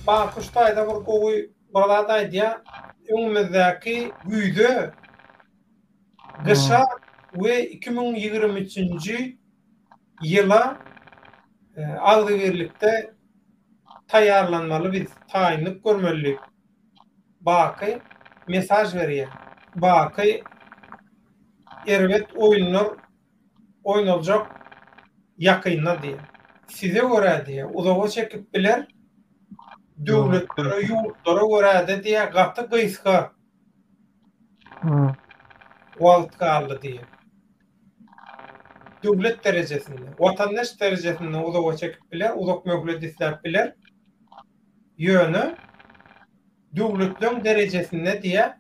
Bakuş daýza bir gowy bir zat aýdýar. Öňümizdäki güýze, gyşa we 2023-nji ýyla agzybirlikde taýýarlanmaly biz, taýynlyk görmeli diýip, Baky mesaž berýär. Baky erbet oýunlar oýnaljak ýakynda diýýär. Size görä diýýär, uzaga çekip biler, döwletlere, ýurtlara görä-de diýýär, gaty gysga wagt galdy diýýär. Döwlet derejesinde, watandaş derejesinde uzaga çekip biler, uzak möhlet isläp biler. Ýöne döwletleň derejesinde diýýär,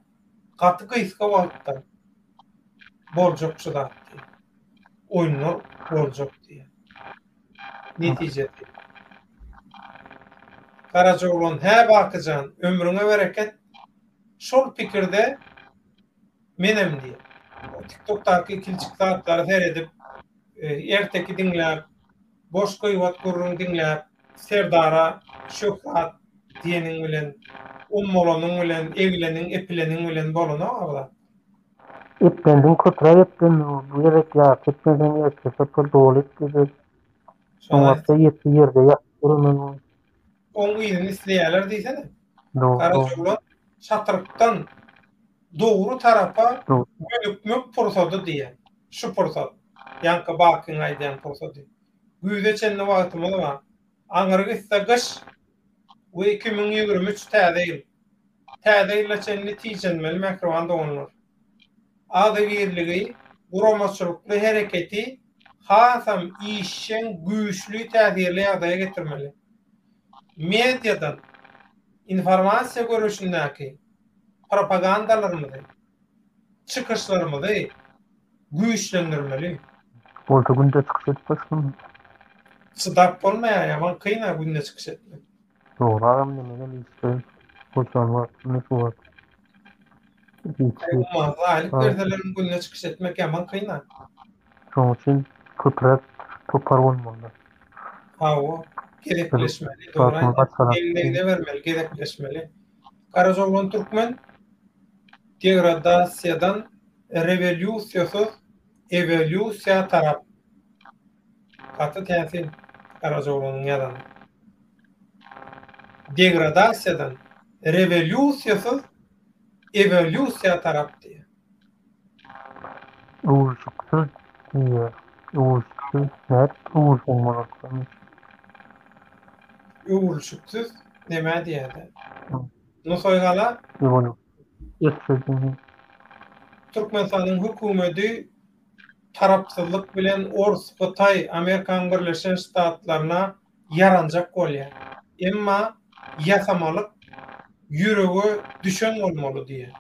gaty gysga wagtda boljak şu zat diýýär. Oýunlar boljak diýýär. Netijesi. Garajaoglan, hä Bakyjan, ömrüňe bereket. Şol pikirde menem diýýär. TikTokdaky kilçik zatlara seredip, erteki diňläp, boş gybat gürrüň diňläp, Serdara şöhrat diýeniň bilen, ommalanyň bilen, egleniň, epileniň bilen bolanok a zat. Eplendiň köpräk eplendi bu gezek ýarty eplenseň ertesi sapar doly eplejek. Şoň wagtda ýetdi ýerde ýatyp duran ol. Oň yzyny isleýärler diýsene. Garajaoglan çatrykdan dogry tarapa gönükmek pursady diýýär. Şu pursat. Ýaňky Bakyň aýdýan pursady. Güýze çenli wagtymyz bar. Aňry gitse gyş we 2023 täze ýyl. Täze ýyla çenli tijenmeli mähriban doganlar. Agzybirligi, guramaçylykly hereketi hasam işjeň, güýçli, täsirli ýagdaýa getirmeli. Mediadan, informasiýa göreşindäki propagandalarymyzy, çykyşlarymyzy güýçlendirmeli. Bolsa günde çykyş edip başlamaly. Çydap bolmaýar ýaman kyn-a günde çykyş etmek. Dogry agam indi menem işde boşan wagtym şu wagt. Ummasyz aýlyk berselerem günde çykyş etmek ýaman kyn-a. Şoň üçin köpräk topar bolmaly. Hawa, gezekleşmeli, dogry aýdýaň. Eline bermeli, gezekleşmeli. Garajaoglan Türkmen degradasiýadan rewolýusiýasyz ewolýusiýa tarap. Gaty täsin Garajaoglanyň ýazany. Degradasiýadan rewolýusiýasyz ewolýusiýa tarap diýýär. Öwrülişiksiz diýýär. Öwrülişiksiz nädip öwrülseň bolarka? Öwrülişiksiz näme diýýär-de? Nusaýgala Türkmenistanyň hökümeti tarapsyzlyk bilen Ors, Hytaý, Amerikanyň Birleşen Ştatlaryna ýaranjak bolýar. Emma ýasamalyk ýürege düşen bolmaly diýýär.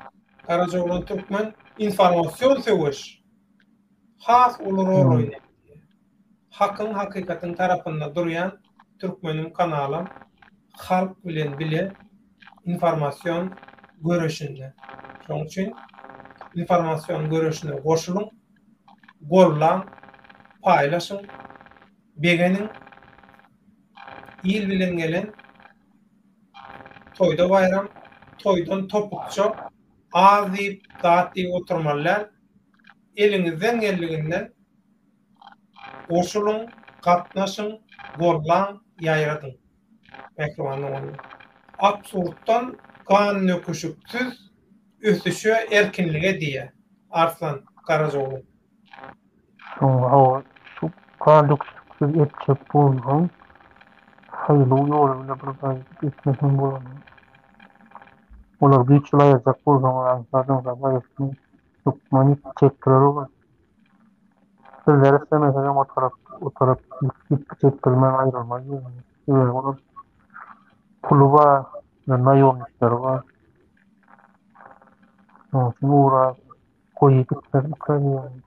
Garajaoglan Türkmen informasion söweş has uly rol oýnaýar diýýär. Hakyň hakykatyň tarapynda durýan Türkmenim kanalam halk bilen bile informasion göreşinde. Şonuň üçin informasion göreşine goşulyň, gollaň, paýlaşyň, begeniň. Il bilen gelen toýda baýram, toýdan topukça az diýip, zat diýip oturmaly däl. Eliňizden geldiginden goşulyň, gatnaşyň, gollaň, ýaýradyň. Mähriban doganlar. Absurddan gandöküşiksiz ösüşe, erkinlige diýýär Arslan Garajaoglan. Soňra hawa, şu gandöküşiksiz etjek bolsaň, saýlaw ýoly bile bir zat edip etmeseň bolanok. Olar güýç bilen aýyrjak bolsaň, aňsat-aňsat aýyrsaň, hökman ýitgi çekdirer olar. Sizler islemeseňem o tarap, o tarap ýitgi çekdirmän aýrylmaz ýöne. Sebäbi olar puly bar, naýomnikleri bar. Şonuň üçin ugra goýy gitmez Ukrainany.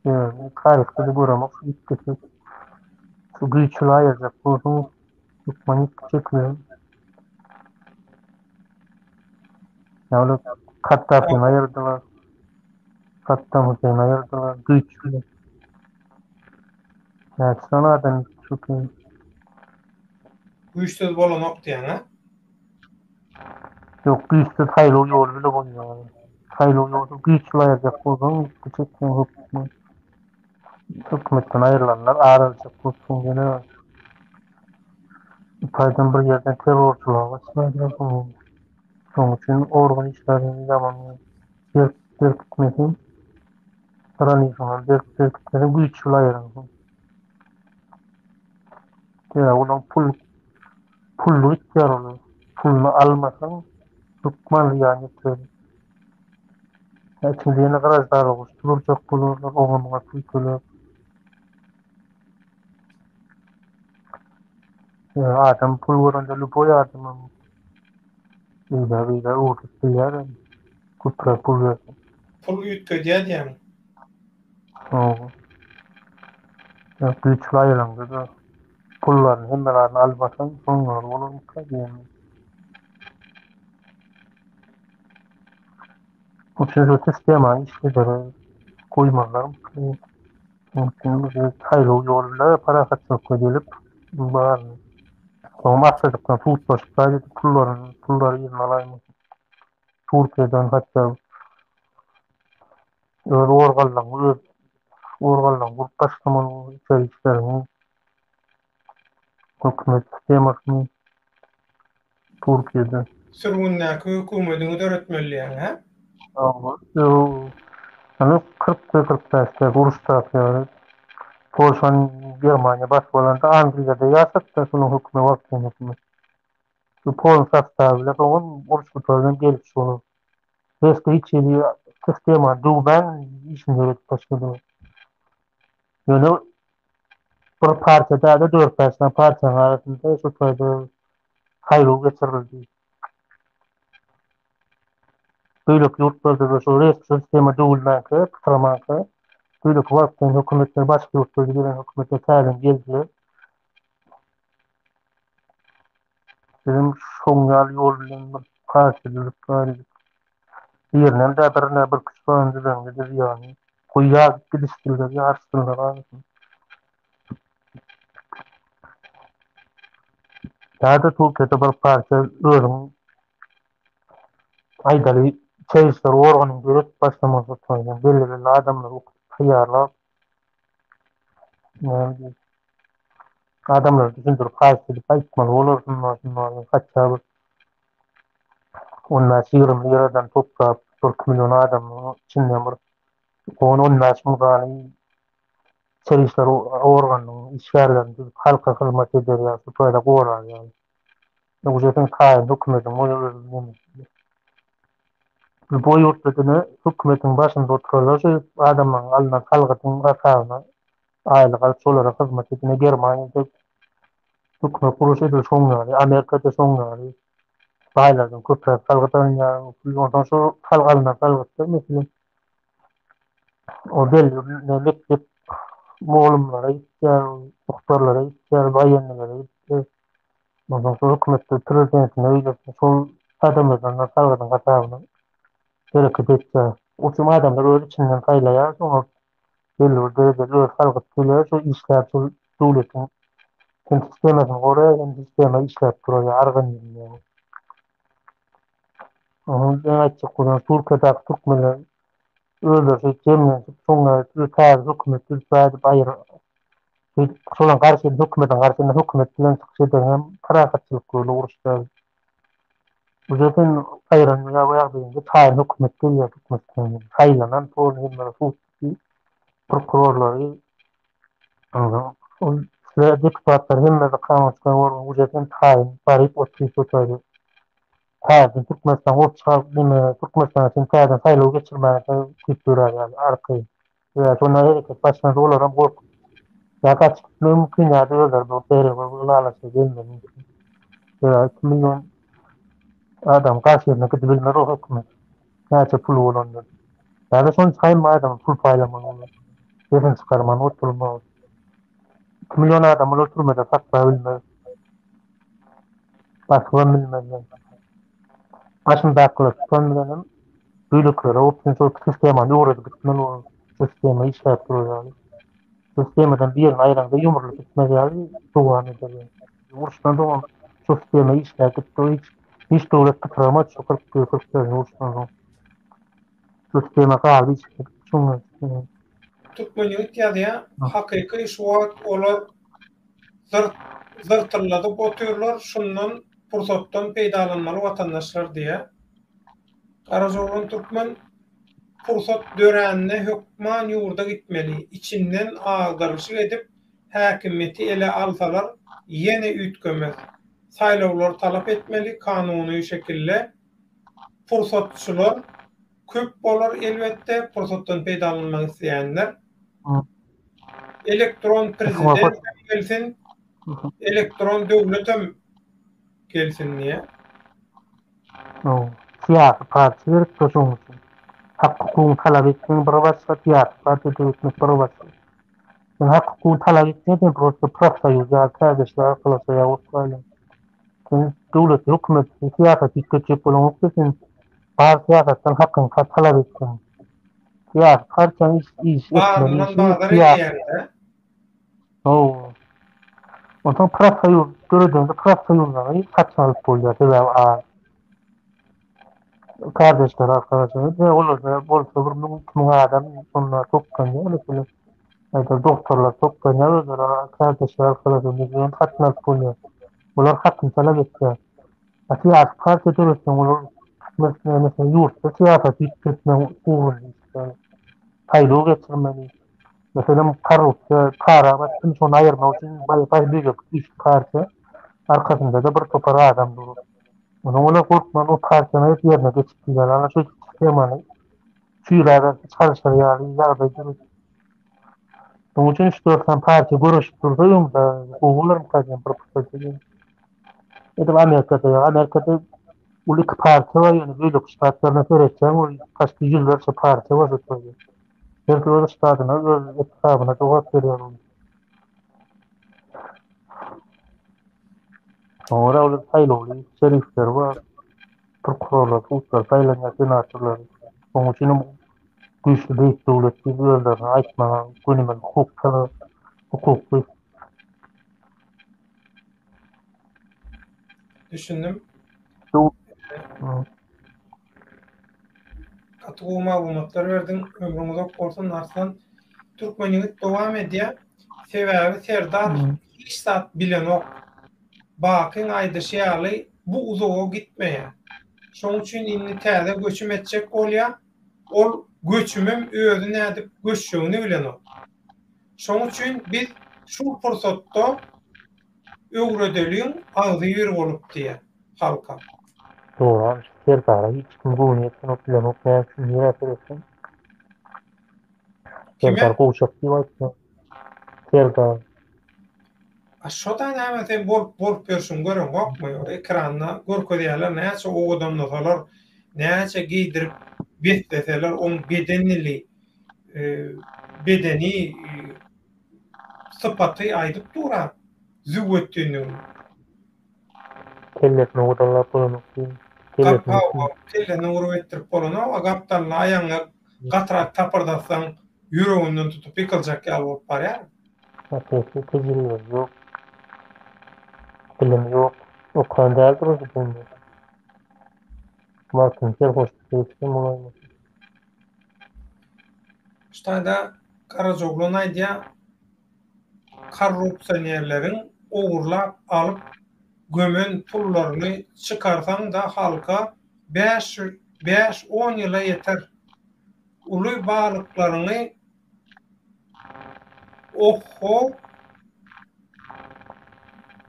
Sebäbi taryhda-da göremok şu ýitgisiz. Şu güýçli aýyrjak bolsaň, hökman ýitgi çekiler. Ýa-da Kaddafini aýyrdylar. Saddam Hüseýini aýyrdylar. Güýç bilen. Näçe sany adam ýitdi şu gün? Güýçsüz bolanok diýýäň, a? Ýok, güýçsüz saýlaw ýoly bile bolýar. Saýlaw ýoly güýçli aýyrjak bolsaň, güýç etseň hökman. Hökümetden aýrylanlar ar aljak bolsaň ýene taýdan bir ýerden terrorçylyga başlarlar. Şonuň üçin organ işgärleri ýaman berk berkitmeseň, granitini berk berkitmeseň güýçli aýyransyň. Ýa onuň pul Pully gitýär olar. Puluny almasaň hökman zyýan ýetirer. Içinde ýene graždanlyk urşy turjak bolarlar, oňa muňa pul töläp. Adam pul görende lýuboý adamam beýle-beýle öwrülip bilýär. Köpräk pul berseň. Pul üýtgedýär diýýäňmi? Hawa. Güýçli aýylaňda-da pullaryny hemme zadyny almasaň soňlary bolarmyka diýen. Üçin şu sistemany işledere goýmazlarmyka. Mümkin bu saýlaw ýoly bilen parahatçylykly gelip baryny. Soňam assajykdan sudlaşyp gaýdyp pullaryny pullary yzyna alaýmasyn. Türkiýeden hatda Öz organlaryňy öz organlaryňy gurup başlamaly içeri işleriňi hökümet sistemasyny Türkiýede. Sürgündäki hökümediňi döretmeli diýýäň hä? Hawa. Ýöne 40 we 45-de uruşdaky ýaly Polşany Germaniýa basyp alanda Angliýada ýaşatdy şonuň hökümet wagtlaýyn hökümet. Şu pol sostawy bilen soňam uruş gutardan gelip şolar. Resmi hiç hili sistemany döwmän işini ýöredip başladylar. Ýöne bir partiýa däl-de dört-bäş sany partiýanyň arasynda şu taýda saýlaw geçirildi. Beýleki ýurtlarda-da şu resmi sistema döwülmänkä, pytramanka, beýleki wagtlaýyn hökümetler başga ýurtlarda gelen hökümetler täzeden geldiler. Bizem şoň ýaly ýol bilen bir partiýa düzüp gaýdyp. Birinem dä birine bir küçük düzeňde-de zyýany. Goý ýazyp gidişsinler, ýaryşsynlar arasynda. Ýa-da Türkiýede bir partiýa özüň aýdaly içeri işler organyny döredip başlamaly belli-belli adamlary okudyp taýýarlap näme diýip adamlara düşündirip haýyş edip aýtmaly bolar şundan şundan hatda bir 15-20 liradan toplap 40 million adamyň içinden bir 10-15 müň sany içeri işler organynyň işgärlerini düzüp halka hyzmat eder ýaly şu taýda gorar ýaly. Uje sen taýyn hökümetiň bolýar özüň Bu ýurtda diňe hökümetiň başynda oturanlar şu adamlaryň alnan salgydyň hasabyna aýlyk alyp şolara hyzmat edýär. Germaniýada hökümet gurluşy edil şoň ýaly, Amerikada şoň ýaly. Baýlardan köpräk salgyt alynýar. Onsoň şu alnan salgytlar meselem o belli bir mekdep mugallymlara gitýär, mugtarlara gitýär, waýenlilere gitýär. Onsoň şol hökümetde prezidentine öýlerine şol adamlardan salgydyň hasabyna hereket etýär. Oçum adamlar öz içinden saýlaýar, şoňa belli bir derejede öz salgyt töleýär, şol işläp şol döwletiň hem sistemasyny goraýar, hem sistema işläp durýar, organizm ýaly. Onuň men aýtjak bolýan Türkiýedäki türkmenler özleri şeýdip jemlenişip, soňra täze hökümet düzüp gaýdyp aýry Şolaryň garşy hökümetiň garşysynda hökümet bilen çykyş ederem parahatçylykly ýola uruşlar. Bu ýerden aýran ýagdaýynda taýyn hökümet gelýär Türkmenistana. Saýlanan pol hemmeler sud prokurorlary ol deputatlar hemmesi kanun çykaran organ bu ýerden taýyn baryp otyr şu taýda. Täzeden Türkmenistan uruş çykaryp neme Türkmenistan üçin täzeden saýlaw geçirmäge köp dörär ýaly arkaýyn. Ýa şonda hereket başlansa olaram gorkup ýa gaçyp gitmegi mümkin ýa-da özleri bir bere bir ylalaşyga gelmegi mümkin. Sebäbi 2 million adam garşysyna gidibilmez o hökümet. Näçe puly bolanda. Ýa-da şonça hemme adama pul paýlamaly bolar. Sesini çykarman oturmaly. 2 million adam olar türmede saklabilmez. Basybam bilmezler. Başyndakylar tutan bilenem beýlekilere opsiýa şol sistemany öwredip gitmeli bolar. Sistema işläp durar ýaly. Sistemadan birini aýraňda ýumrulyp gitmez ýaly dowam eder. Uruşdan soňam şu sistema işläp gitdi. Hiç. Hiç döwlet pytramaz şu 41 41 uruşdan soň. Şu sistema galdy hiç şuňa. Türkmen ýigit ýazýar, hakyky şu wagt olar zyrt zyrtylladyp otyrlar, şundan pursatdan peýdalanmaly watandaşlar diýýär. Garajaoglan Türkmen pursat dörände hökman ýurda gitmeli, içinden agdarylyşyk edip häkimiýeti ele alsalar ýene üýtgemez. Saýlawlary talap etmeli kanuny şekilde pursatçylar köp bolar elbetde pursatdan peýdalanmak isleýänler. Elektron prezident hem gelsin, elektron döwletem gelsin diýýär. Syýasy partiýa gerekdir şonuň üçin. Hak-hukugyňy talap etmegiň bir başga, syýasy partiýa döretmek bir başga. Sen hak-hukugyňy talap etmeýän sen prosta profsoýuz ýaly kärdeşler arkalaşygy ýaly bolup galýaň. Sen döwleti, hökümeti, syýasaty üýtgetjek bolaňokda sen bar syýasatdan hakyňy talap etseň. Syýasy partiýanyň iş iş etmeli Baryndan bazar edýäň-dä. Hawa. Onsoň profsoýuz döredende profsoýuzlary satyn alyp bolýar, sebäbi az. Kardeşler arkalaşygy we olarda bolsa bir müň, 2000 adam şonda toplanýar, meselem, aýdaly doktorlar toplanýar özleri kardeşler arkalaşygyny düzüp satyn alyp bolýar. Olar hakyny talap etýär. A syýasy partiýa döretseň olar meselem ýurtda syýasaty üýtgetmegiň ugrunda işleýär. Saýlaw geçirmeli. Meselem, korrupsiýa, para batdym, şony aýyrmak üçin baý beýleki güýçli partiýa arkasynda-da bir topar adam dur. Onuň olar gorkman o partiýany aýyryp ýerine geçip bilýär. Ana şu sistemany çüýräberse çalşyr ýaly ýagdaý döredip. Şonuň üçin üç-dört sany partiýa göreşip dursa öňde gowy bolarmyka diýen bir pursat. Edil Amerikada ýa Amerikada uly iki partiýa bar ýöne beýleki ştatlaryna seretseň ol başga ýüzlerçe partiýa bar şu taýda. Her kim öz ştadyna, öz etrabyna jogap berýär ol. Soňra olar saýlawly şerifleri bar. Prokurorlar, sudlar saýlanýar, senatorlar. Şonuň üçin hem güýçli beýik döwlet diýip özlerine aýtmaga gönümel hukuk hukukly. Düşündim. Gaty gowy maglumatlar berdiň. Ömrüň uzak bolsun Arslan. Türkmen ýigit dowam edýär. Sebäbi Serdar hiç zat bilenok. Bakyň aýdyşy ýaly bu uzaga gitmeýär. Şoň üçin indi täze göçüm etjek bolýar. Ol göçümem özi nädip göçjegini bilenok. Şoň üçin biz şu pursatda öwredeliň agzybir bolup diýýär halka. Dogry Serdara hiç kim göwni ýetenok bilenok näme üçin nirä seretseň. Serdar gowşak diýip aýtýar. Serdar. A şoda näme sen bolup bolup ýörşüňi göreňokmy? Ekranda görkezýärler näçe owadanlasalar, näçe geýdirip besleseler oň beden dili, bedeni sypaty aýdyp dur-a züwwetdinligini. Kellesini owadanlap bolanok diýip. Kellesini. Hawa, kellesini urup etdirip bolanok, a gapdalyna aýagyňy gatyrak tapyrdatsaň ýüreginden tutup ýykyljak ýaly bolup barýar. Hakyky tejribesi ýok. Bilimi ýok. Okan däldir o gidende. Wagtyny serhoşlukda geçiren bolaýmasyn. Ştaýda Garajaoglan aýdýar, korrupsionerleriň ogurlap alyp gömen pullaryny çykarsaň-da halka bäş, on ýyla ýeter. Uly balyklaryňy oh-ho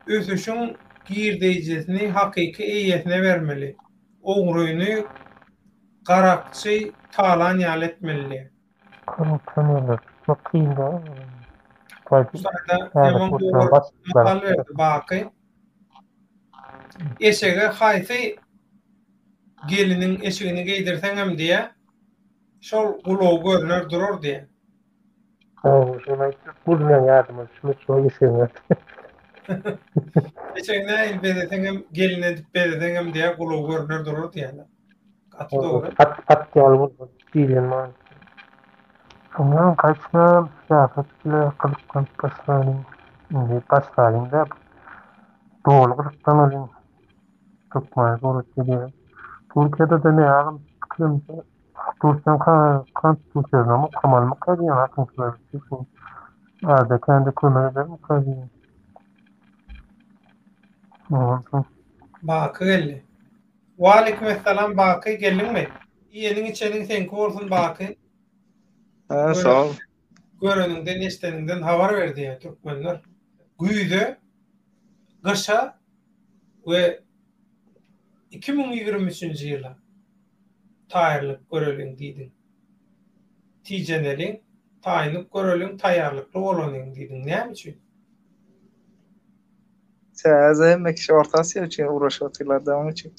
ösüşiň girdeýjisini hakyky eýesine bermeli. Ogryny garakçy talan ýaly etmeli. Korrupsionerleri tutmak kyn däl. Şaýda ýaman dogry mysal berdi Baky. Eşege haýsy geliniň eşigini geýdirseňem diýä, şol gulagy görner durar diýä. Hawa, şony aýtjak boldum ýaňy ýadyma düşmedi şo eşegiň ady. Eşegi nähili bezeseňem, gelin edip bezeseňem diýä, gulagy görner durar diýýärler. Gaty dogry. At, at ýaly bolmaly diýilýän manysy. Soňam gaýtmam syýasat bile gyzyklanyp başlalyň. Indi başlalyň däl, doly gyzyklanalyň. Hökmany suratda diýýär. Türkiýede-de ne agam pikirimçe Türkiýäň konstitusiýasyny okamalymyka diýýän hakyňçylar şu azda kände kömek edermika diýýän. Onsoň. Baky geldi. Waleýkim essalam Baky geldiňmi? Iýeniň içeniň seňki bolsun Baky. Ha sag ol. Göreniňden eşdeniňden habar ber diýýär türkmenler. Güýze, gyşa we 2023-nji ýyla taýýarlyk göreliň diýdiň. Tijeneliň, taýynlyk göreliň, taýýarlykly bolalyň diýdiň. Näme üçin? Täze hemme kişi Orta Aziýa üçin uğraşyp otyrlar-da onuň üçin.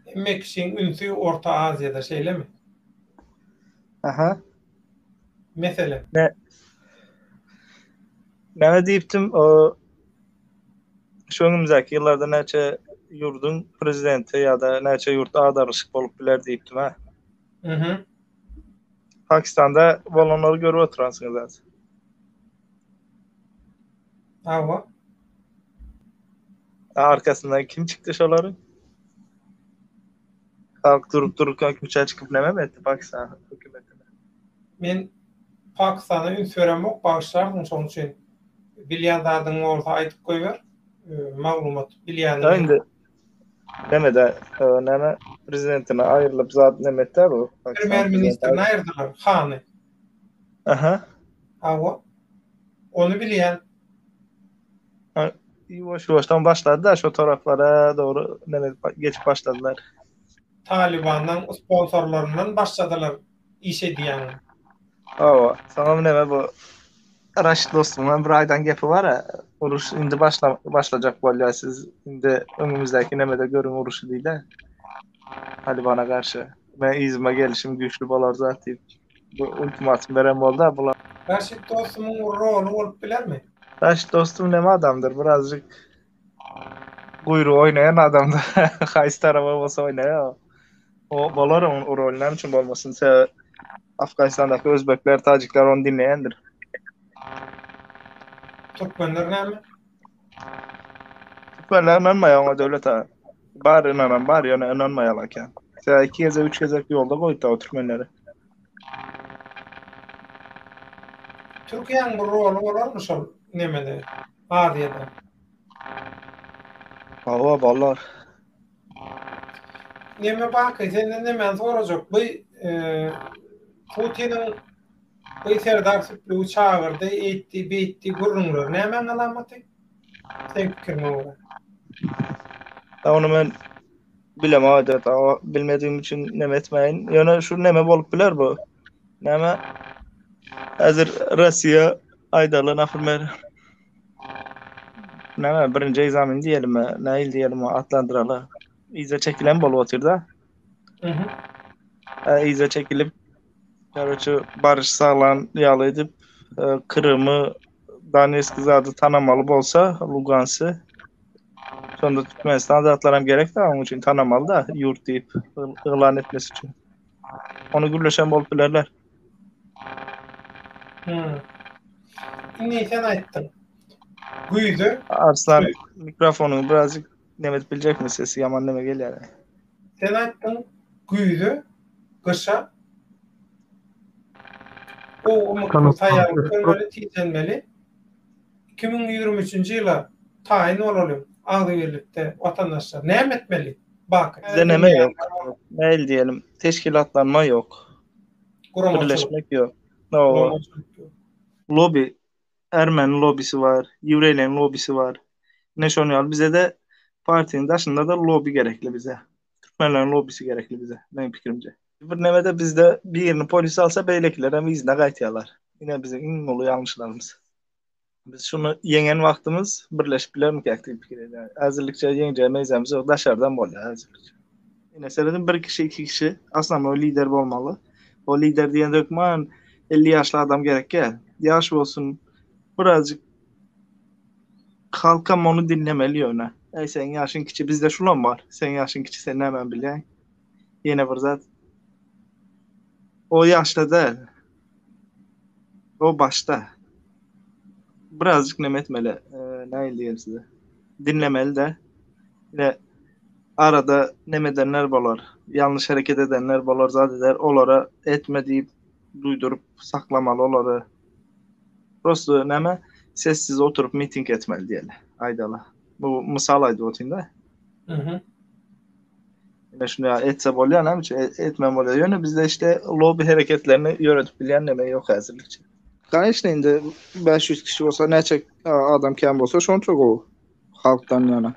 Hemme kişiň ünsi Orta Aziýada şeýlemi? Aha. Meselem. Ne Näme diýipdim, o şu öňümizdäki ýyllarda näçe ýurduň prezidenti ýa-da näçe ýurt agdarylyşyk bolup biler diýipdim, hä? Mhm. Pakistanda bolanlary görüp oturansyňyz az. Hawa. Arkasyndan kim çykdy şolaryň? Halk durup dururken köçä çykyp näme etdi Pakistan hökümetine? Men Pakistana üns beremok, bagyşlarsyň şoň üçin. Bilýän zadyň bolsa aýdyp goýber. Maglumat bilýäniňi. Indi Nämede, näme prezidentine aýrylyp zat näme etdi bu? Premýer ministrini aýyrdylar, Hany. Aha. Hawa. Ony bilýän. Ýuwaş ýuwaşdan başlady da şo taraplara dogry näme geçip başladylar. Talybanyň sponsorlaryndan başladylar iş edýäni. Hawa, soňam näme bu Raşid dostumyň bir aýdan gepi bar-a, uruş indi başla başlajak bolýar, siz indi öňümizdäki nemede görüň uruşy diýdi. Talybana garşy. Men yzyma gelişim güýçli bolar zat diýip. Bu ultimatum beren boldy bular. Raşid dostumyň bir roly bolup bilermi? Raşid dostum näme adamdyr, birazjyk guýrugy oýnaýan adamdyr. Haýsy taraba bolsa oýnaýar. O bolar onuň roly näme üçin bolmasyn? Sebäbi Afganistandaky özbekler, tajikler ony diňleýändir. Türkmenler näme? Türkmenler ynanmaýar oňa Döwlet aga. Bar ynanan bar, ýöne ynanmaýarlar kän. Sebäbi iki gezek, üç gezek ýolda goýupdy o türkmenleri. Türkiýäniň bir roly bolarmy şol nemede, Aziýada? Hawa, bolar. Neme Baky, senden nemäni sorajak? Bu Putiniň bu Serdar Süplügi çagyrdy, eýtdi, beýtdi gürrüňleri nämäň alamaty? Seň pikiriňe görä. Ony men bilemok edet, bilmedigim üçin neme etmäýin. Ýöne şu neme bolup biler bu? Näme? Häzir Russiýa aýdaly, naprimер, Näme birinji ekzamen diýelimi, nähili diýelim atlandyraly. Yza çekilen bolup otyr-da. Mhm. Yza çekilip, karoçe baryş saglan ýaly edip, e, Krymy, Donetsk zady tanamaly bolsa, Lugansy. Şonda Türkmenistan zatlaram gerek-de, onuň üçin tanamaly-da, ýurt diýip yglan etmesi üçin. Ony gürleşen bolup bilerler. Hmm. Indi sen aýtdyň. Güýze. Arslan mikrofonyňy birazjyk neme edip biljekmi sesi ýaman neme gelýär. Sen aýtdyň güýze, gyşa gowy ymykly taýýarlyk görmeli, tijenmeli. 2023-nji ýyla taýyn bolalyň agzybirlikde watandaşlar. Näme etmeli? Baky. Bizde neme ýok. Nähili diýelim, teşkilatlanma ýok. Guramaçylyk. Birleşmek ýok. Hawa. Lobby, ermeni lobbisi bar, ýewreýleň lobbisi bar. Ine şonuň ýaly bize-de partiýanyň daşynda-da lobby gerekli bize. Türkmenleriň lobbisi gerekli bize, meniň pikirimçe. Bir nemede bizde birini polis alsa beýlekilerem yzyna gaýtýarlar. Ine biziň iň uly ýalňyşlarymyz. Biz şuny ýeňen wagtymyz birleşip bilermikäk diýip pikir edýän. Häzirlikçe ýeňjege meýzämiz ýok, daşardan bolýar häzirlikçe. Ine serediň bir kişi, iki kişi osnownoý lider bolmaly. O lider diýende hökman 50 ýaşly adam gerek däl. Ýaş bolsun, birazjyk halkam ony diňlemeli ýöne. Äý seň ýaşyň kiçi, bizde şulam bar. Seň ýaşyň kiçi, sen nämäni bilýäň? Ýene bir zat. O ýaşda däl. O başda. Birazjyk neme etmeli, nähili diýelim size. Dinlemeli-de. Ine arada neme edenler bolar, ýalňyş hereket edenler bolar, zat eder, olara etme diýip duýduryp saklamaly olary. Prosto näme sessiz oturyp miting etmeli diýeli, aýdaly. Bu mysal aýdyp otyryn-da. Mhm. Ine şuny ýa etse bolýar, näme üçin e, etmän bolýar. Ýöne bizde işte lobby hereketlerini ýöredip bilýän neme ýok häzirlikçe. Конечно indi 500 kişi bolsa näçe adam kän bolsa şonça gowy halkdan ýana.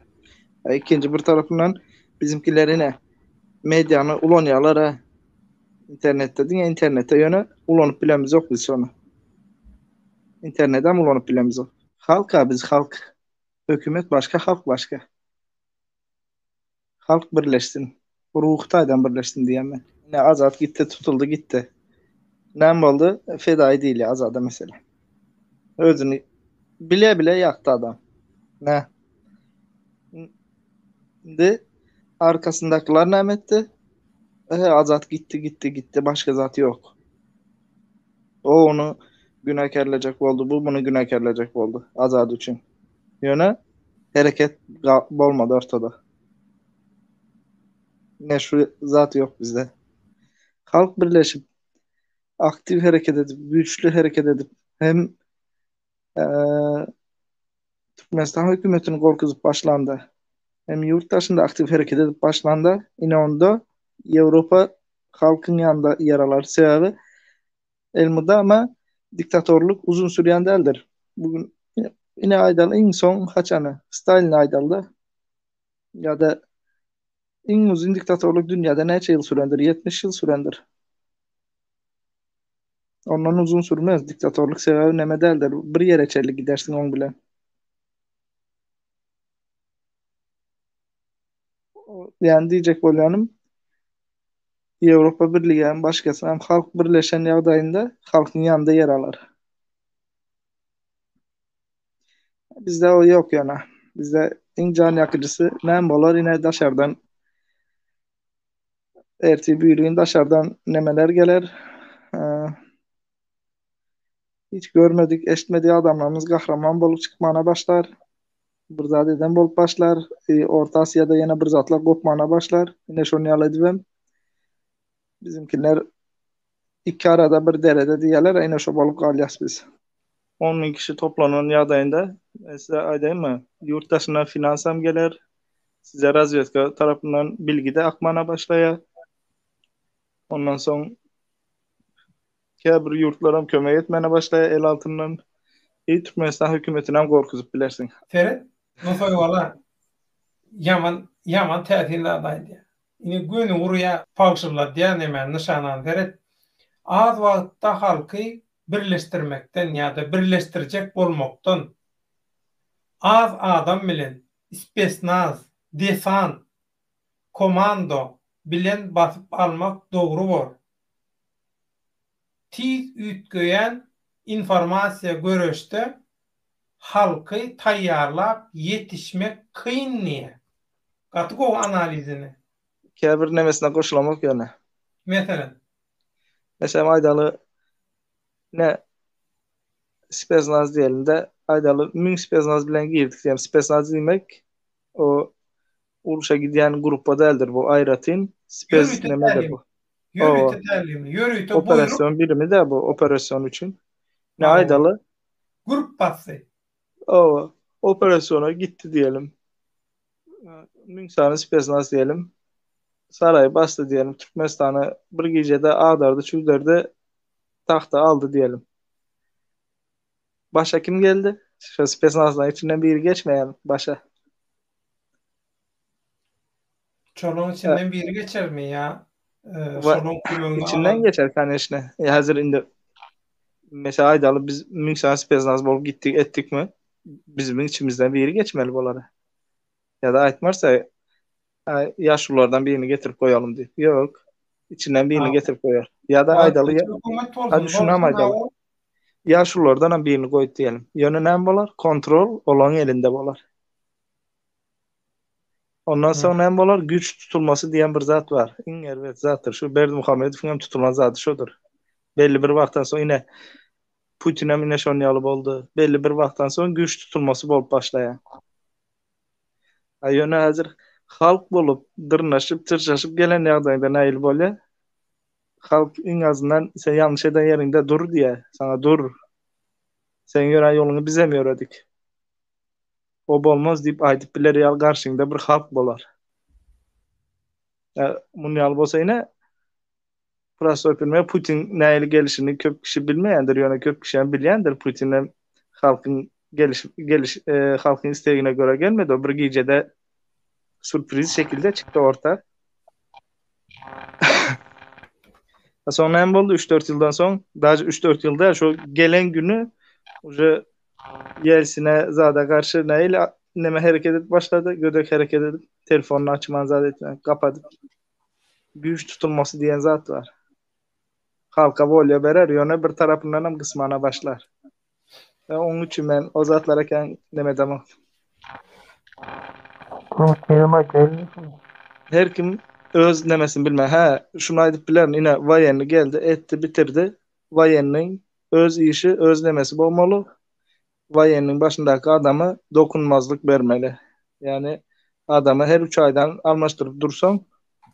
E, ikinji bir tarapyndan bizimkiler ine mediany ulanýarlar ha. Internetde diňe internetde ýöne ulanyp bilemizok biz şony. Internetem ulanyp bilemizok. Halka biz halk. Hökümet başga, halk başga. Halk birleşsin. Ruhy taýdan birleşsin diýýän men. Ine Azat gitdi, tutuldy gitdi. Näme boldy? Fedaýy diýilýär Azada meselem. Özüni bile-bile ýakdy adam. Nä? Indi arkasyndakylar näme etdi? Ehe, Azat gitdi, gitdi, gitdi, başga zat ýok. O ony günäkärlejek boldy, bu muny günäkärlejek boldy Azat üçin. Ýöne hereket bolmady ortada. Ne şu zat ýok bizde. Halk birleşip, aktiw hereket edip, güýçli hereket edip, hem Türkmenistan hökümetini gorkuzyp başlanda, hem ýurt daşynda aktiw hereket edip başlanda, ine onda Ýewropa halkyň ýanynda ýer alar. Sebäbi elmydama diktatorlyk uzun sürýän däldir. Bu gün ine aýdaly iň soň haçany Stalini aýdaly-da ýa-da iň uzyn diktatorlyk dünýäde näçe ýyl sürendir? 70 ýyl sürendir. Ondan uzun sürmez diktatorlyk sebäbi neme däldir. Bir ýere çenli gidersiň oň bilen. Ýani diýjek bolýanym Ýewropa Birligi hem başgasy hem halk birleşen ýagdaýynda halkyň ýanynda ýer alar. Bizde o ýok ýöne. Bizde iň jan ýakyjysy näme bolar ine daşardan ertir birigün daşardan nemeler geler. Hiç görmedik, eşitmedik adamlarymyz gahraman bolup çykmana başlar. Bir zat eden bolup başlar. E, Orta Asiýada ýene bir zatlar gopmana başlar. Ine şony ýaly edibem bizimkiler iki arada bir derede diýerler, ine şo bolup galýas biz. 10 müň kişi toplanan ýagdaýynda, men size aýdaýynmy, ýurt daşyndan finansam geler, size razwedka tarapyndan bilgi-de akmana başlaýar. Ondan soň Käbir ýurtlaram kömek etmäne başlaýar el altyndan. I Türkmenistan hökümetinem gorkuzyp bilersiň. Seret, Nusaý wala ýaman ýaman täsin zat aýdýar. Ine göni urýar, pagşylladýar nemäni nyşanany seret. Az wagtda halky birleşdirmekden ýa-da birleşdirjek bolmakdan az adam bilen spesnaz, desant, komando bilen basyp almak dogry bor. Tiz üýtgeýän informasiýa göreşde halky taýýarlap ýetişmek kyn diýýär. Gaty gowy analiz ine. Käbir nemesine goşulamok ýöne. Meselem? Meselem aýdaly ine spesnaz diýelim-de aýdaly müň spesnaz bilen girdik diýelim. Spesnaz diýmek o urşa gidýän gruppa däldir bu aýratyn spes nemedir bu. Ýörite tälim, ýörite buýruk. Operasion birimi de bu operasion üçin. Ne aýdaly? Gruppasy. Owa, operasyona gitdi diýelim. Müň sany spesnaz diýelim. Saraýy basdy diýelim. Türkmenistany bir gijede agdardy, çüwderdi, tagta aldy diýelim. Başa kim geldi? Şu spesnazlaryň içinden biri geçmeýär başa. Şolaryň içinden biri geçermi ýa şolaryň kömegini İçinden geçer koneçne. E, hazır indi mesela aýdaly biz müň sany spesnaz bolup gitdik etdikmi? Bizim içimizden biri geçmeli bolar. Ya da aýtmarsa ýaşululardan birini getirip goýalym diýip. Ýok. İçinden birini getirip goýar. Ya da aýdaly. Hadi şunu hem aýdaly. Ýaşululardan hem birini goýup diýelim. Ýöne näme bolar? Kontrol olaryň elinde bolar. Ondan soň näme bolar? Güýç tutulmasy diýen bir zat bar. Iň erbet zatdyr. Şu Berdimuhamedowyň hem tutulan zady şodur. Belli bir wagtdan soň ine Putin hem ine şon ýaly boldy. Belli bir wagtdan soň güýç tutulmasy bolup başlaýar. A ýöne häzir Halk bolup, dyrnaşyp, çyrşaşyp gelen ýagdaýyňda nähili bolýar? Halk iň azyndan sen ýalňyş eden ýeriňde dur diýýär. Saňa dur. Seň ýörän ýoluňy bizem ýöredik. O bolmaz diýip aýdyp biler ýaly garşyňda bir halk bolar. Muny ýaly bolsa ine prostoý primer Putin nähili gelişini köp kişi bilmeýändir, ýöne köp kişi hem bilýändir Putin hem halkyň geliş geliş e, halkyň istegine göre gelmedi. O bir gijede sürpriz şekilde çykdy orta. Soň näme boldy? 3-4 ýyldan soň, daže 3-4 ýylda şo gelen günü uje Ýelsine zada garşy nähili neme hereket edip başlady? Gödek hereket edip, telefonyny açman zat etmän, gapadyp. Güýç tutulmasy diýen zat bar. Halka wolýa berer, ýöne bir tarapyndan hem gysmana başlar. E, onuň üçin men o zatlara kän neme edemok. Her kim öz nemesini bilme. Hä, şuny aýdyp bilerin, ine, woýenny geldi, etdi, bitirdi. Woýennyň öz işi, öz nemesi bolmaly. Woýenniň başyndaky adama dokunmazlyk bermeli. Ýagny adamy her üç aýdan almaşdyryp dursaň,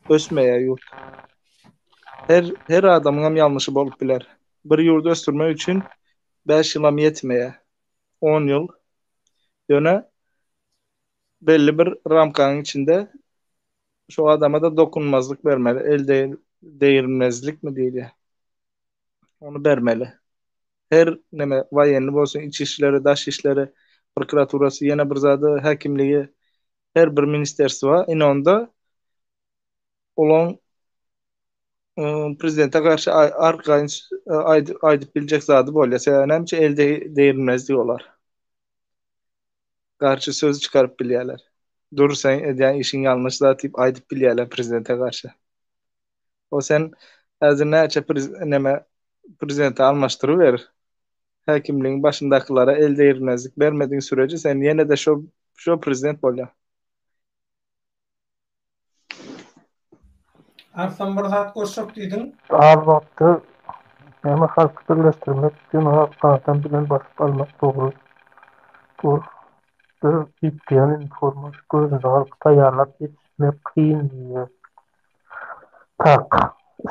ösmeýär ýurt. Her her adamyň hem ýalňyşy bolup biler. Bir ýurdy ösdürmek üçin bäş ýylam ýetmeýär. On ýyl. Ýöne belli bir ramkanyň içinde şo adama-da dokunmazlyk bermeli. El degirmezlikmi diýilýär. Ony bermeli. Her neme waýenni bolsun, iç işleri, daş işleri, prokuraturasy, ýene bir zady, häkimligi, her bir ministerstwa, ine onda olaň prezidente garşy arkaýyn aýdyp biljek zady bolýar. Sebäbi näme üçin el degrilmezlik olar. Garşy söz çykaryp bilýärler. Dur sen edýän işiň ýalňyş zat diýip aýdyp bilýärler prezidente garşy. O sen häzir näçe neme prezidenti almaşdyryber. Häkimligiň başyndakylara el degirmezlik bermediň süreje sen ýene-de şo şo prezident bolýaň. Arslan bir zat goşjak diýdiň. Az wagtda näme halky birleşdirmek ýöne adam bilen basyp almak dogry. Dur bir üýtgeýän uniforma gözünde halky taýýarlap ýetişmek kyn diýýär. Tak,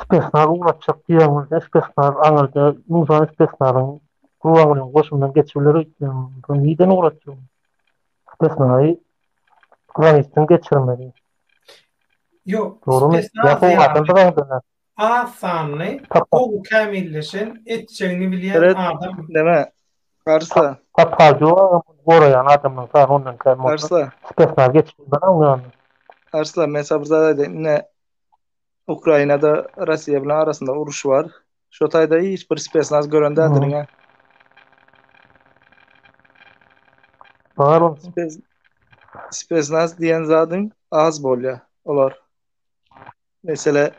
spesnaz ugratjak diýýäň bolsa, spesnaz aňyrda müň sany spesnazyň Gurbangulyň goşunyndan geçibiler öýtýän. Onsoň nirden ugratjak? Spesnazy graniçden geçirmeli. Ýok, Dogrumy? Ýa spesnaz howadan ýaly dyzaňda-da. az sanly, gowy kämilleşen, etjegini bilýän Seret, adam. neme, Arsla. Tapar ýok agam muny goraýan adamlaryň sany ondan kän bolsa Arsla. spesnaz geçip bilmez oň ýanyna. Arsla men saňa bir zat aýdaýyn ine Ukrainada Rossiýa bilen arasynda uruş bar. Şo taýda hiç bir spesnaz gören däldirin ýa. Bar ol. Spes spesnaz diýen zadyň az bolýar olar. Mesele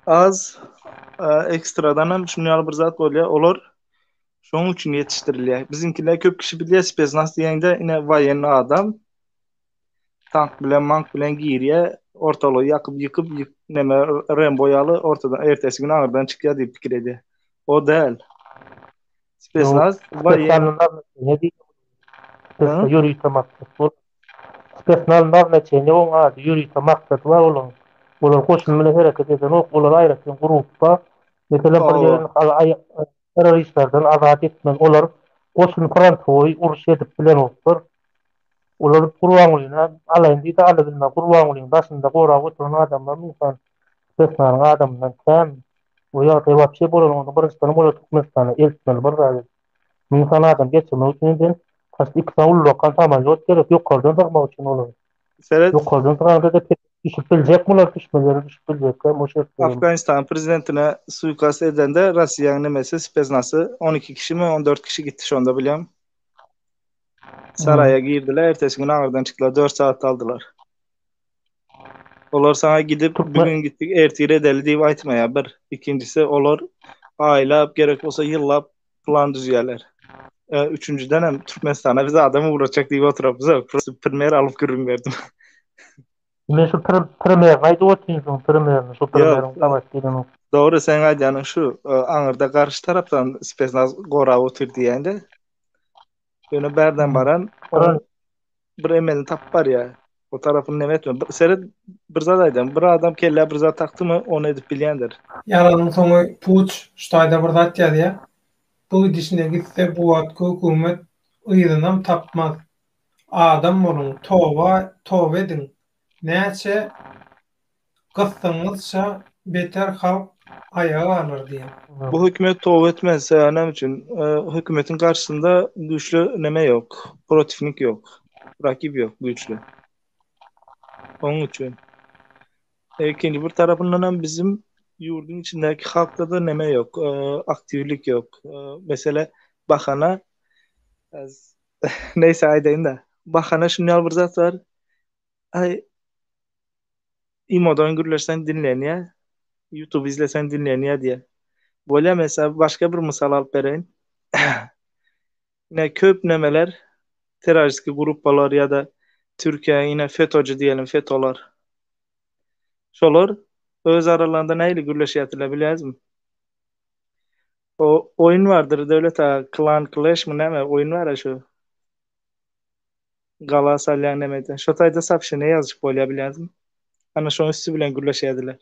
az ekstradan hem şuny ýaly bir zat bolýar. Olar şonuň üçin ýetişdirilýär. Biziňkiler köp kişi bilýär spesnaz diýende ine woýenny adam tank bilen mank bilen girýär, ortalygy ýakyp ýykyp ýyk neme Rembo ýaly ortadan ertesi gün aňyrdan çykýar diýip pikir edýär. O däl. Spesnaz woýen Spesnaz ýörite maksat bolup Spesnaz naznaçeniýe oň ady ýörite maksady bar olaň. Olar goşun bilen hereket edenok, olar aýratyn grupba. Meselem bir ýeri terroristlerden azat etmeli. Olar goşun frontowoý uruş edip bilenoklar. Olar Gurbangulyny alaýyn diýse alabilmez. Gurbangulyň daşynda gorap oturan adamlar Musan Spesnazyň adamyndan kän. O ýagdaý wapşe bolanynda birinjiden olary Türkmenistana eltmeli bir zat edip. Müň sany adam geçirmek üçin sen tas iki sany ullakan samolýot gerek ýokardan sygmak üçin olary. Seret. Ýokardan syganda-da düşüp biljekmi olar düşmeli ýere düşüp biljekmi o şertde. Afganistanyň prezidentine suikast edende Rossiýanyň nemesi speznasy 12 kişimi 14 kişi gitdi şonda bilýäňmi. Saraýa girdiler ertesi gün aňyrdan çykdylar 4 sagat aldylar. Olar saňa gidip bugün gitdik ertir edeli diýip aýtmaýar bir. Ikinjisi olar aýlap gerek bolsa ýyllap plan düzýärler. E, üçünjiden hem Türkmenistana biz adam ugratjak diýip oturapyz. Primer alyp gürrüň berdim. Men şu primerini aýdyp otyryn şuň primerini, şu primeriň gabat gelenok. Dogry, seň aýdýanyň şu, e, aňyrda garşy tarapdan spesnaz gorap otyr diýýäň-de. Ýöne bärden baran bir emelini tapyp barýar. O tarapyny neme etme. Bir, seret bir zat aýdam. Bir adam kellä bir zat takdymy, ony edip bilýändir. Ýalanyň soňy puç, şu taýda bir zat ýazýa. Bu gidişine gitse bu wagtky hökümet yzynam tapmaz. Adam boluň, toba, toba ediň. Näçe gysdygyňyzça beter halk aýaga galar diýen. Bu hökümet toba etmez, sebäbi näme üçin? Hökümetiň garşysynda güýçli neme ýok, protivnik ýok, rakip ýok güýçli. Onuň üçin. Ikinji bir tarapyndan hem bizim ýurduň içindäki halkda-da neme ýok, aktiwlik ýok. Mesele bahana Neýse aýdaýyn-da. Bahana şuny ýaly bir zat bar. Aý Imodan gürleşseň diňlenýär, YouTube izleseň diňlenýär diýýär. Bolýar mesela başga bir mysal alyp bereýin. Ine köp nemeler terroristiki gruppalar ýa-da Türkiýe ine FETÖ-ci diýelim FETÖ-lar. Şolar öz aralarynda nähili gürleşýärdiler bilýäňizmi? O oýun bardyr Döwlet aga Clan Clash mi näme oýun bar-a şu. Gala salýan nemede. Şo taýda soobşeniýe ýazyşyp bolýar bilýäňizmi? Ana şoň üsti bilen gürleşýärdiler.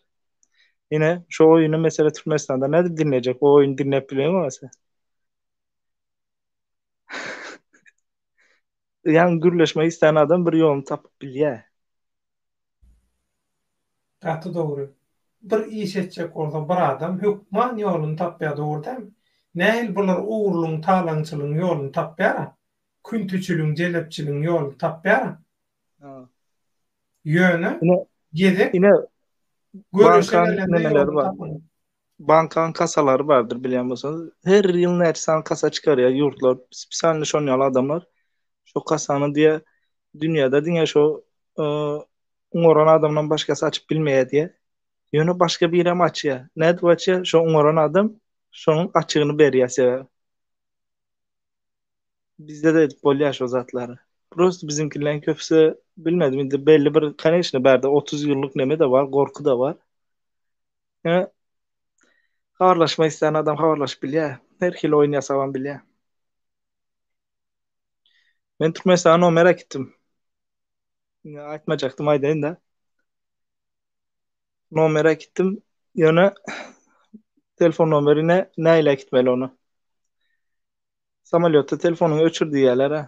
Ine, şo oýuny mesele Türkmenistanda nädip diňlejek? O oýuny diňläp bileňmi sen? Ýagny gürleşmek islän adam bir ýoluny tapyp bilýär. Gaty dogry. Bir iş etjek bolsa bir adam hökman ýoluny tapýar dogry dälmi? Nähili bular ogurlygyň talaňçylygyň ýoluny tapýara? Küntüçiligiň jelepçiligiň ýoluny tapýara? Ýöne gezek ine göreşe gelende ýoluny tapanok. Bankaň kasalary bardyr bilýän bolsaňyz. Her ýyl näçe sany kasa çykarýar ýurtlar. Spesialny şon ýaly adamlar. Şo kasany diýe dünýäde diňe şo oňaran adamdan başgasy açyp bilmeýär diýe. Ýöne başga birem açýar. Nädip açýar? Şo oňaran adam şonuň açygyny berýär sebäbi. Bizde-de edip bolýar şo zatlary. Prosta biziňkileň köpüsi bilmedim indi belli bir koneçno bärde 30 ýyllyk neme-de bar, gorky-da bar. Ýöne habarlaşmak islän adam habarlaşyp bilýär. Her hili oýun ýasabam bilýär. Men Türkmenistana nomer äkitdim. Indi aýtmajakdym aýdaýyn-da. Nomer äkitdim. Ýöne telefon nomerine nähili äkitmeli ony? Samolýotda telefonyňy öçür diýýärler-ä.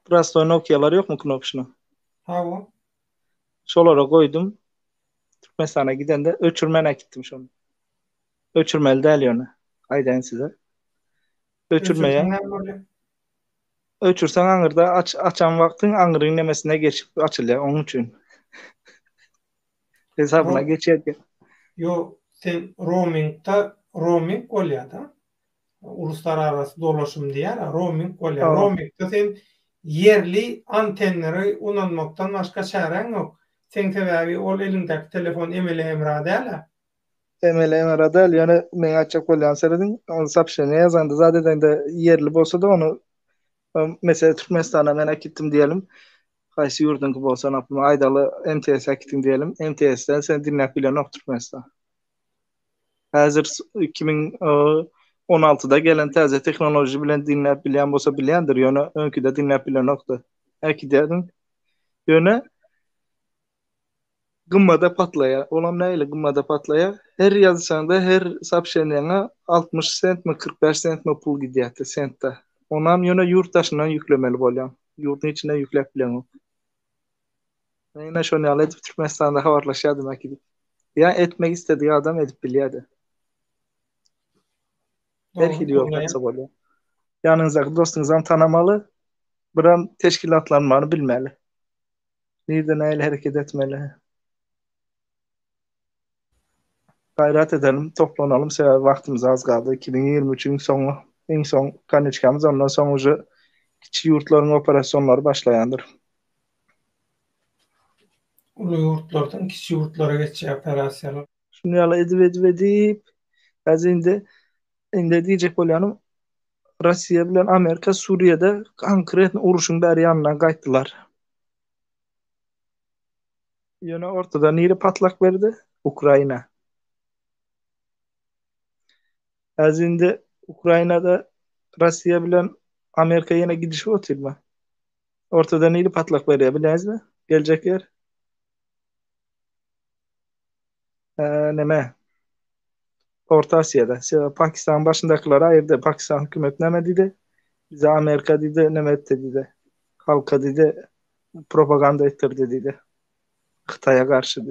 Prostoý Nokialar ýokmy knopşny? Hawa. Şolara goýdum. Türkmenistana gidende öçürmän äkitdim şony. Öçürmeli däl ýöne. Aýdaýyn size. Öçürmeýän. Öçürseň näme bolýar? Öçürseň aňyrda aç açan wagtyň aňryň nemesine geçip açylýar onuň üçin. Hesabyna geçýär. Ýok, sen roamingda roaming bolýar-da. Uluslararasy dolaşym diýýär, roaming bolýar. Roamingde sen ýerli antenleri ulanmakdan başga çäräň ýok. Seň sebäbi ol eliňdäki telefon emeli hemra däl-ä. Emeli hemra däl, ýöne meň aýtjak bolýanym serediň, ony soobşeniýe ýazanda zat edende ýerli bolsa-da ony meselem Türkmenistana men äkitdim diýelim, haýsy ýurduňky bolsa naprimýer aýdaly MTS äkitdiň diýelim, MTS-den seni diňläp bilenok Türkmenistan. Häzir 2016-da gelen täze tehnologiýa bilen diňläp bilýän bolsa bilýändir, ýöne öňküde diňläp bilenokdy. Äkidýärdiň. Ýöne gymmada patlaýar. Olam nähili gymmada patlaýar? Her ýazyşaňda, her soobşeniýaňa 60 sentmi, 45 sentmi pul gidýärdi sentde. Onam ýöne ýurt daşyndan ýüklemeli bolýaň. Ýurduň içinden ýükläp bileňok. Men ine şony ýaly edip Türkmenistanda habarlaşýardym äkidip. Ýa etmek istedigi adam edip bilýärdi. Her hili ýol tapsa bolýar. Ýanyňyzdaky dostuňyzam tanamaly, biram teşkilatlanmany bilmeli. Nirde nähili hereket etmeli. Gaýrat edelim, toplanalym, sebäbi wagtymyz az galdy. 2023-iň soňy, iň soň koniçkamyz, ondan soň uje kiçi ýurtlaryň operasionlary başlaýandyr. Uly ýurtlardan kiçi ýurtlara geçýär operasiýalar. Şuny ýaly edip edip edip, häzir indi indi diýjek bolýanym Russiýa bilen Amerika Suriýada konkretno uruşyň bäri ýanyndan gaýtdylar. Ýöne ortada nire patlak berdi? Ukraina. Häzir indi Ukrainada Russiýa bilen Amerika ýene gidişip otyrmy? Ortada nire patlak berýär bilýäňizmi? Geljek ýer? Neme? Orta Asiýada. Sebäbi Pakistanyň başyndakylary aýyrdy. Pakistan hökümeti näme diýdi? Bize Amerika diýdi, neme etdi diýdi. Halka diýdi, propaganda etdirdi diýdi. Hytaýa garşy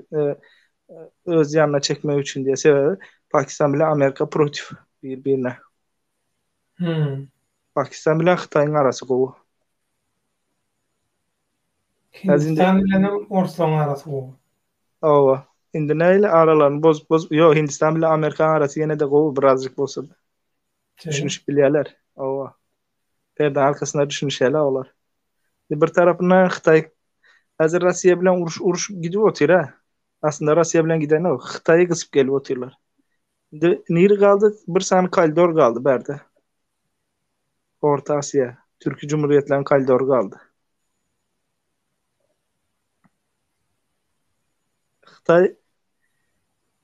öz ýanyna çekmek üçin diýdi. Sebäbi Pakistan bilen Amerika protiv bir-birine. Hmm. Pakistan bilen Hytaýyň arasy gowy. Hindistan bilen hem Orslaryň arasy gowy. Hawa. Indi nähili aralaryny bozup bozup, ýok, Hindistan bilen Amerikanyň arasy ýene-de gowy birazjyk bolsa-da. Düşünişip bilýärler. Hawa. Perde arkasynda düşünişýärler olar. Bir tarapyndan Hytaý häzir Russiýa bilen uruş uruş gidip otyr-a. Aslynda Russiýa bilen gidenok. Hytaýy gysyp gelip otyrlar. Indi niri galdy? Bir sany koridor galdy bärde. Orta Asiýa, Türki Cumhuriýetleriň koridory galdy. Hytaý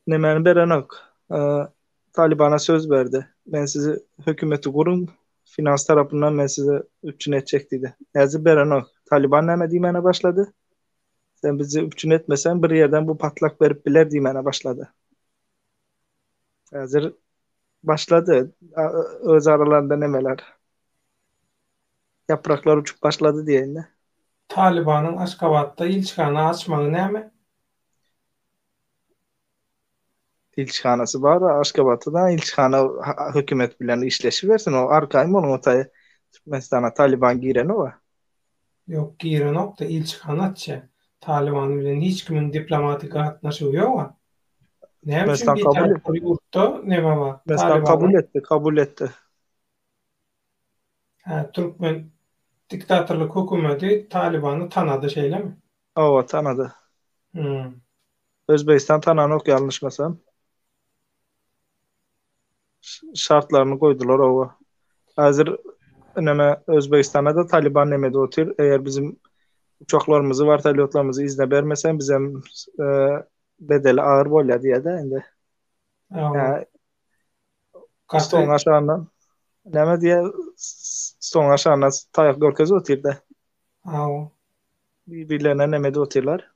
nemäni berenok. Talibana söz berdi. Men sizi hökümeti guruň, finans tarapyndan men size üpjün etjek diýdi. Häzir berenok. Taliban näme diýmäne başlady? Sen bizi üpjün etmeseň bir ýerden bu patlak berip biler diýmäne başlady. Häzir başlady öz aralarynda nemeler. Ýapraklar uçup başlady diýeýin-de. Talybanyň Aşgabatda ilçihana açmagy näme? Ilçihanasy bar Aşgabatda ilçihana hökümet bilen işleşibersin o arkaýyn boluň o taýy Türkmenistana Talyban girenok-a. Ýok girenok-da ilçihana açýar. Talyban bilen hiç kimiň diplomatik gatnaşygy ýog-a. Näme üçin bitarap bir ýurtda neme bar? Türkmenistan kabul etdi, kabul etdi. Hä, türkmen diktatorlyk hökümeti Talybany tanady şeýlemi? Hawa, tanady. Hmm. Özbegistan tananok ýalňyşmasam. Şartlaryny goýdular owa. Häzir neme Özbegistana da Taliban neme edip otyr. Eger bizim uçaklarymyzy, wertolýotlarymyzy yzyna bermeseň bizem bedeli agyr bolýar diýýär-de indi. Hawa. Stoluň aşagyndan näme diýýär? Stoluň aşagyndan taýak görkezip otyr-da. Hawa. Bir-birlerine neme edip otyrlar.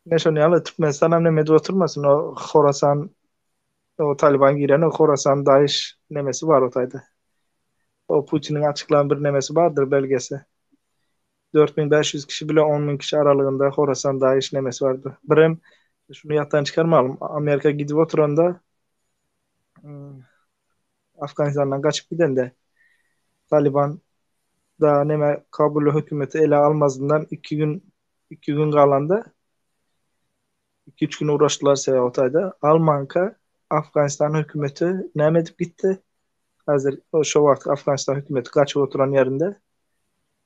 Ine şony ýaly Türkmenistan hem neme edip oturmasyn o Horasan o Taliban giren o Horasan Daesh nemesi bar o taýda. O Putiniň açyklan bir nemesi bardyr belgesi. 4500 kişi bile 10000 kişi aralygynda Horasan Daesh nemesi bardy. Birem şuny ýatdan çykarmalyň. Amerika gidip oturanda hmm, Afganistandan gaçyp gidende Taliban da neme Kabul hökümeti ele almazyndan 2 gün 2 gün galanda 2-3 gün uğraşdylar sebäbi o taýda. Almanka Afganistan hökümeti näme edip gitdi? Hazır o şo wagt Afganistan hökümeti gaçyp oturan ýerinde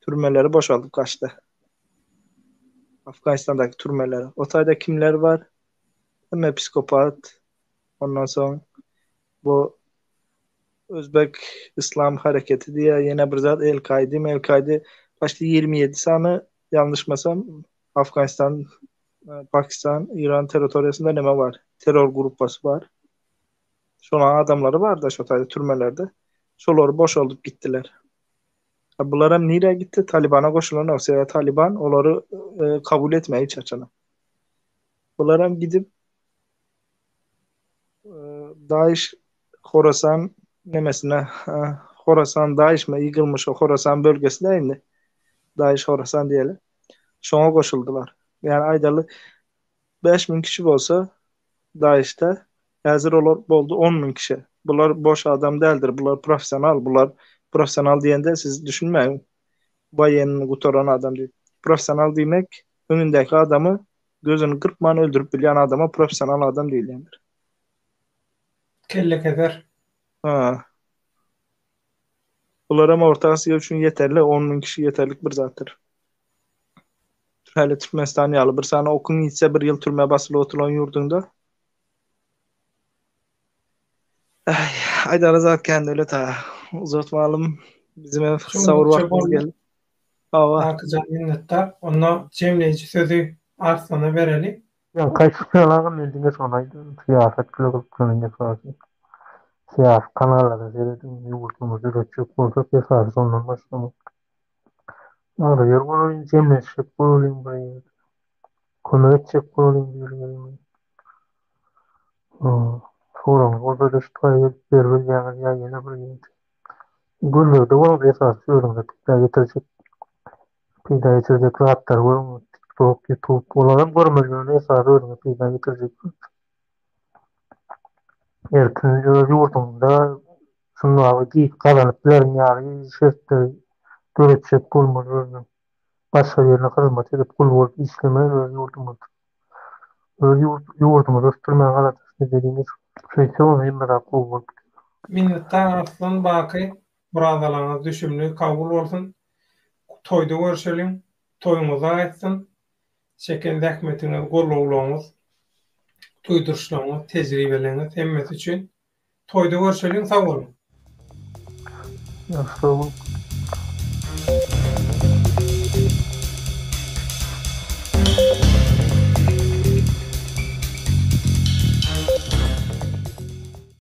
türmeleri boşaldyp gaçdy. Afganistandaky türmeleri. O taýda kimler bar? Hemme psikopat. Ondan soň bu Özbek Islam hareketi diýýär, ýene bir zat El-Kaide, Mel-Kaide başda 27 sany ýalňyşmasam Afganistan, Pakistan, İran territoriýasynda neme bar? Terror gruppasy bar. Şolaň adamlary bar-da şo taýda türmelerde. Şolary boşaldyp gitdiler. Bular hem nirä gitdi? Talibana goşulanok. Sebäbi Taliban olary e, kabul etmeýär hiç haçan. Bular hem gidip Daesh Horasan nemesine Horasan Daesh mi ýygylmyş o Horasan bölgesine indi. Daesh Horasan diýeli. Şoňa goşuldylar. Ýani aýdaly 5000 kişi bolsa Daesh'de häzir olar boldy 10000 kişi. Bular boş adam däldir. Bular professional. Bular professional diýende siz düşünmäň. Waýenini gutaran adam diýip. Professional diýmek öňündäki adamy Gözüni gyrpman öldürip bilýän adama professional adam diýilýändir. Kelle keser. Ha. Bular hem Orta Asiýa üçin ýeterli, 10 müň kişi ýeterlik bir zatdyr. Häli Türkmenistan ýaly bir sany okuň ýitse bir ýyl türmä basylyp oturylan ýurduňda. Aý, aýdara zat kän döwlet aga. Uzatmalym. Bizim hem sahur wagtymyz geldi. Hawa. Akyjan minnetdar. Onda jemleýji sözi Arslana bereli. Ýa kaýsy kanala men diňe şony aýdaryn syýasat bile gyzyklanan esasy syýasy kanallara serediň ýurdumyzy düzetjek bolsak esasy şondan başlamaly. Agzybir bolalyň jemlenşjek bolalyň bir ýerde. Kömek etjek bolalyň biri-birimize. Soragyňyz bolsa-da şu taýa gelip beribilýäňiz ýa ýene bir ýerde. Gözlegde boluň esasy özüňize peýda getirjek peýda getirjek zatlary görüň. TikTok, YouTube olaram görmeli ýöne esasy özüňe peýda getirjek zat. Erkin öz ýurduňda şundagy gazanyp bilerin ýaly şertleri döretjek bolmaly özüňe. Başga birine hyzmat edip gul bolup işlemän öz ýurdumyzda. Öz ýurdumyzy ösdürmäge aladasyny edeliň. Şeýtse onda hemme zat gowy bolup gider. Minnetdar Arslan Baky Orazalaňyz düşümli kabul bolsun. Toýda görşeliň. Toýuňyza gaýtsyn. Çeken zähmetiňiz, gollawlaryňyz, duýduryşlaryňyz, tejribeleriňiz hemmesi üçin. Toýda görşeliň sag boluň. Ýagşy sag boluň.